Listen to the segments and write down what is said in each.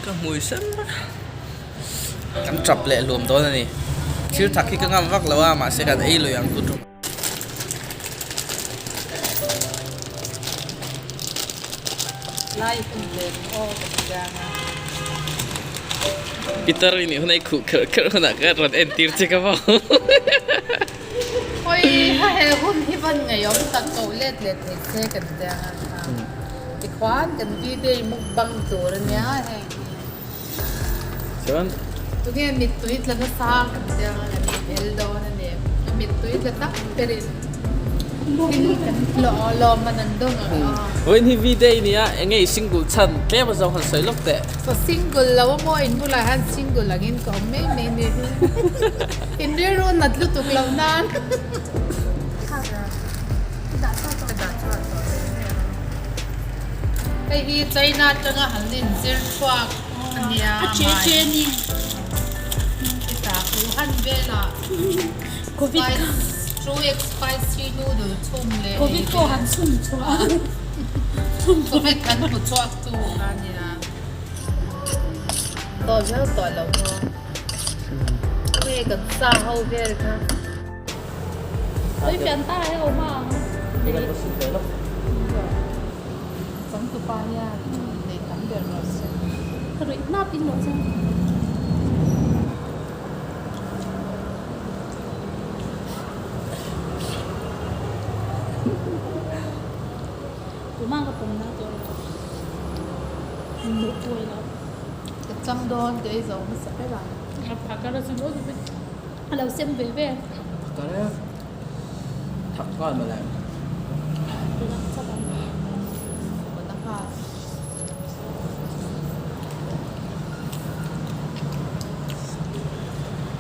Ka hmui sen vek. Kan tap leh hluam dawn a ni. Thil thak hi ka ngam vak lo a, mahse kan ei lui ang tu tum. Pitar i nih hunah i khuh kherh kherh hunah ka rawn entir che ka maw. Hawi ha he hun hi van ngeiawm tak ko let leh thei se kan tiang a kha. Tikhuan kan V-day mukbang tur a nia heng hi. Chuan. Tunge mittui tla nasa kan tiang a kan inel dawn a ni. A mittui tla tak berin thil kan lawm an an dawng ang a. Vawiin hi V-day nia enge i single chhan tlem a zawng han sawi lawk teh. Ka single lo a maw in bulah hian single angin ka awm mai mai ni. In rilru nat lutuk loh nan. Hei hi China atanga han inzir chhuak a nia. A che che a ni. Hetah Wuhan velah Spice spicy noodle chhum leh Covid pawh han chhum chhuah a. Covid kan hmu chhuak tu a nia. Tawh viau tawh lo maw. Nge kan sa ho vel kha. Oi pian ta he awm ang. Hei kan va sil ve lawk. Changtupa hian nei tam ber rawh se. Ka ruih hnap in rawh se. Tumah ka pawm na tawh lo. Nuh pawi lo. Ka chang dawn ka ei zo hmasa ber ang. A phakar a chu a lo sem ve ve. Phakar e. Thak nghal mawle. Tunah chak ang. Mawna nghal.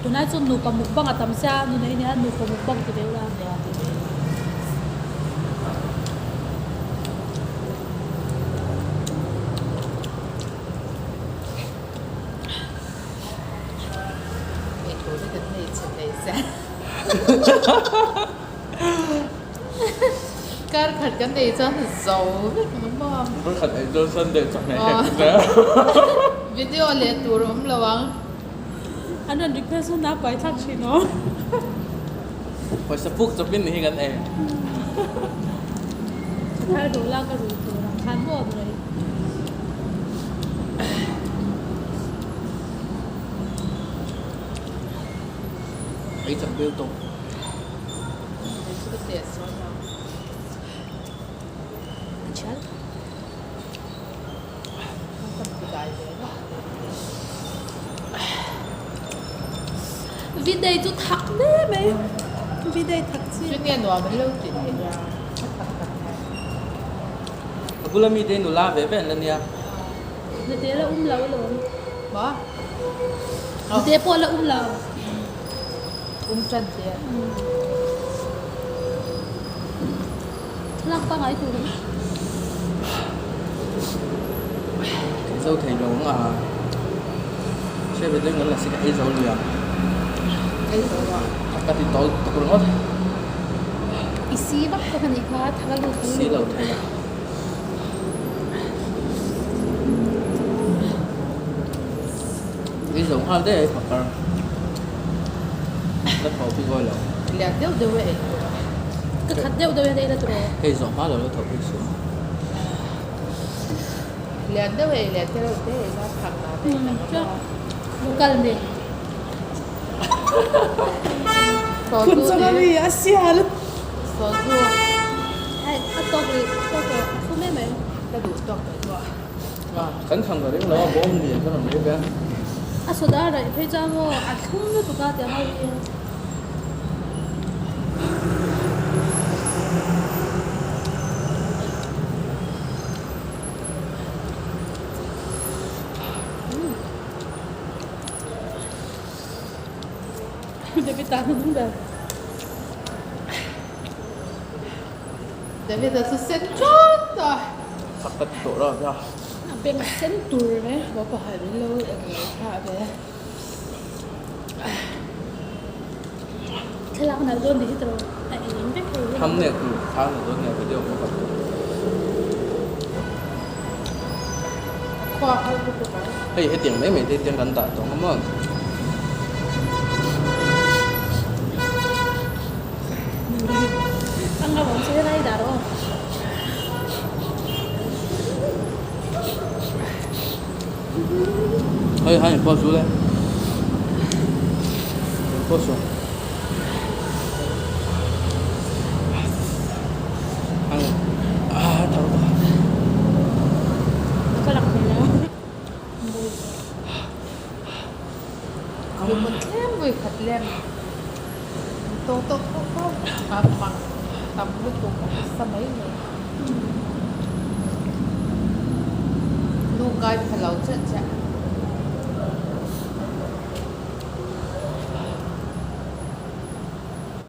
Tunah chuan nupa mukbang a tam sia, nuna hi nia nupa mukbang ti ve ula. Nia ti ve ula. Eitur hi kan nei chhe thei se. Kar khat kan ei chuan zo vek ang maw? Kar khat ei chuan Sunday chawhmeh hek zel. Video leh tur a awm lo ang. An rawn request hun a pai thlak thin aw. Pawisa puk chawpin ni hi kan ei. Thar ru la ka rui tur ang khan maw an rei. Ei chak bil tawp. Ei chu ka teh sawn a. A thial. Ka ti dai ve vak. Videi chu thak hle mai. Videi thak chi. Chu nge nuam an lo ti theih a. A thak thak thak. A bula mite nula ve ve an la nia. Nute la um lo alawm. Maw? Nute pawh la um lo. Um tan te. Thlalak pangai tur a ni. Kan zo thei lo ang a. Hriat ve deuh in kan la si ka ei zo liam. Ei zo a. Ka ti tawl tuk ringawt. I si vak bawk a nih kha thak a lut Si lo thei a. Ei zo nghal daih a i phakar. La tho bik awi lo. Lian deuh deuh e ei tur a. Ka khat deuh deuh hian ei la tur aw. Hei zawh hma lo la tho bik suh. Lian deuh ei leh te reuh te ei la thak dan ei tak a maw. Local ni. Phun chawng a mi a sial. Sawzu. Hei a tawk rih tawk rawh a fu mai mai. Ka duh tawk tawh chu a. Kan thang ka ring lo a bawm lian ka rawn rei ve a. A soda raih phei chuan maw a thlum lutuk a tiang ho hi. David ta hnung ber. David a chu sen tawt a. Chak ka ti tawh lo a. A beng sen tur ve. Maw pakhat in lo eng lo thlah ve. Thlalak nalh dawn ni hi tawh a eng vek hei hi. Thumbnail tur thlalak nalh dawn nia video ka vat tur. Khua har lutuk ang. Hei hetiang mai mai te tiang kan dah tawh ang a maw. Ang ka bawm che lai dah rawh aw. Hei hai pawh chu le. Pawh chu. Ang ah tho. Ka lak thei lo. Lumut tlem vui khat lem. Tawk tawk tawk tawk a mang tam lutuk a nasa mai mai. Nu kai pha lo chiah chiah.